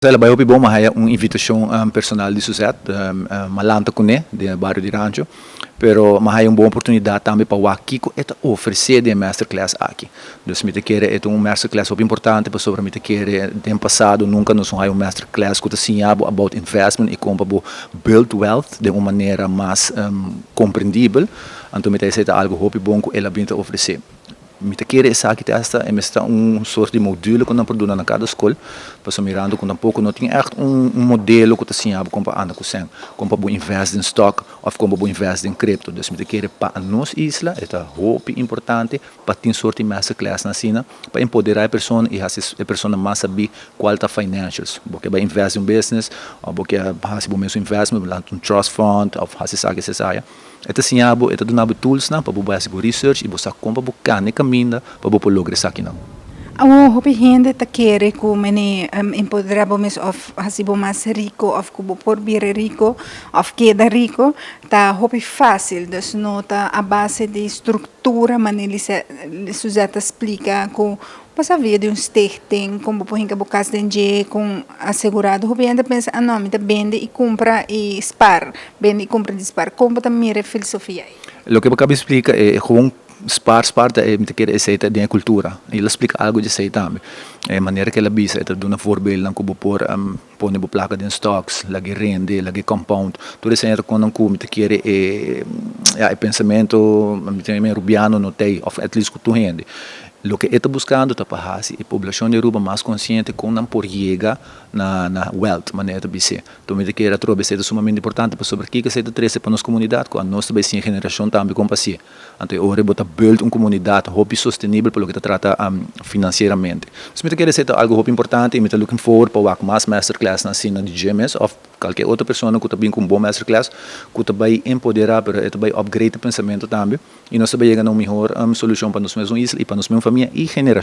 El a bay hopi bon. M'a haya un invitacion personal di Suzette, m'a lanta cune den bario di Rancho, pero m'a haya un bon oportunidad tambe pa wak kico e ta ofrece den masterclass aki. Dus mi ta kere e ta un masterclass hopi importante, pasobra mi ta kere den pasado nunca nos no haya un masterclass cu ta siña bo about investment y con pa bo build wealth den un manera mas comprendibel. Anto mi ta esey ta algo hopi bon cu el a bin ta ofrece. Mi ta kere esaki te hasta e mester ta un soort di module cu nan por duna na cada scol, pasobra mirando cu tampoco no tin echt un modelo cu ta siña bo con pa anda cu cen, con pa bo invest den stock of con pa bo invest den crypto. Dus mi ta kere pa nos isla e ta hopi importante pa tin soort di masterclass nan asina pa empodera e persona y haci e persona mas sabi cual ta financials. Bo ke bay invest den un business of bo ke haci bo mes investment, lanta un trust fund of haci esaki, esaya. E ta siña bo, e ta duna bo tools nan pa bo bay haci bo research y bo sa con pa bo cana e caminda pa bo por logra esakinan. Awo hopi hende ta kere cu mene empodera bo mes of haci bo mas rico of cu bo por bira rico of keda rico ta hopi facil, dus no ta a base di structura manera Suzette ta splica cu pasa via di un stichting, con bo por hinca bo cas den dje con asegurado. Hopi hende pensa: "Ah no, mi ta bende y cumpra y spaar, bende y cumpra y spaar." Con bo ta mira e filosofia ey? Loke bo a caba di splica e gewoon spaar, spaar ta e mi ta kere esey ta den e cultura. El a splica algo di esey tambe. E manera cu el a bisa, e ta duna voorbeelden cu bo por pone bo placa den stocks, lag'e rende, lag'e compound. Tur esey ta con cu mi ta kere e, ja, e pensamento mi ta Rubiano no t'ey of at least cu tur hende. Loke e ta buscando ta pa haci e poblacion di Aruba mas consciente con nan por yega na wealth, manera ta bisa. Anto mi ta kere atrobe esey ta sumamente importante, pasobra kico esey ta trece pa nos comunidad cu anos ta bay siña generacion tambe con pa haci. Anto e ora bo ta build un comunidad hopi sostenibel pa loke ta trata financieramente. Dus mi ta kere esey ta algo hopi importante y mi ta looking forward pa wak mas masterclass nan asina di dje mes of cualkier otro persona cu ta bin cu un bon masterclass cu ta bay empodera, pero e ta bay upgrade e pensamento tambe y nos ta bay yega na un mihor solucion pa nos mes isla y pa nos mes famia y generacion.